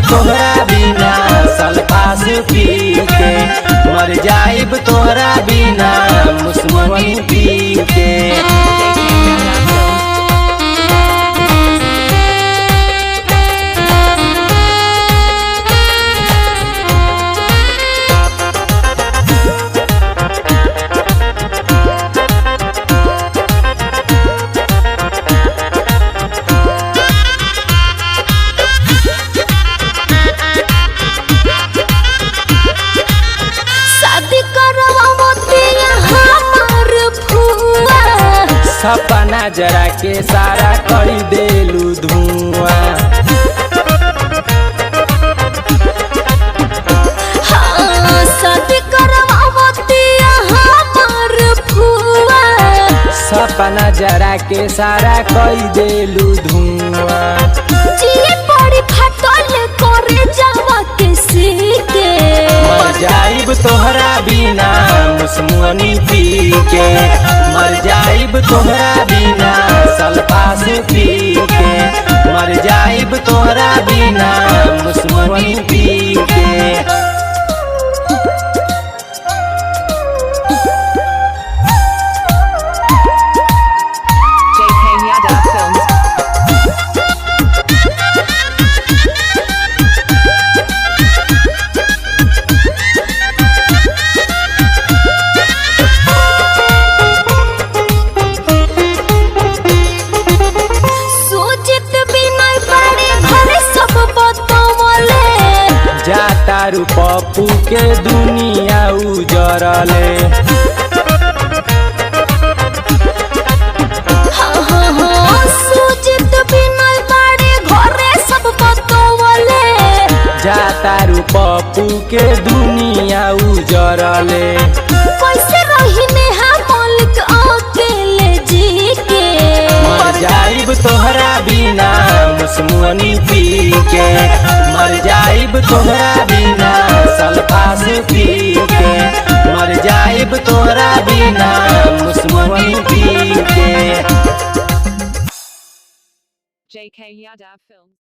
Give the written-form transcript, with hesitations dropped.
तोहरा बिना सल्फास पी के, मर जाइब तोहरा बिना मुसमुनी पी के। JK Yadav Films. शादी करवावतिया हमार फुआ। सपना जरा के सारा कर देलू धुआं। हाँ, शादी करवावतिया हमार फुआ। सपना जरा के सारा कर देलू धुआं। जिए पड़ी फाटल करे जावा के सीके। मर जाइब तोहरा बिना मुसमुनी पी के, मर जाइब तोहरा बिना सल्फास पी के, मर जाइब तोहरा बिना मुसमुनी पी के। JK Yadav Films. सोचित बिना बड़े घरे सब बतवले। जातारू पप्पू के दुनिया उजरले। हाँ हाँ हाँ, सोचित बिना बड़े घरे सब बतवले। जातारू पप्पू के दुनिया उजरले। कैसे रही नेहा मालिक अकेले जी के। मर जाइब तोहरा बिना मुसमुनी पी के, मर जाइब तोहरा बिना सल्फास पी के, मर जाइब तोहरा बिना मुसमुनी पी के। JK Yadav Films.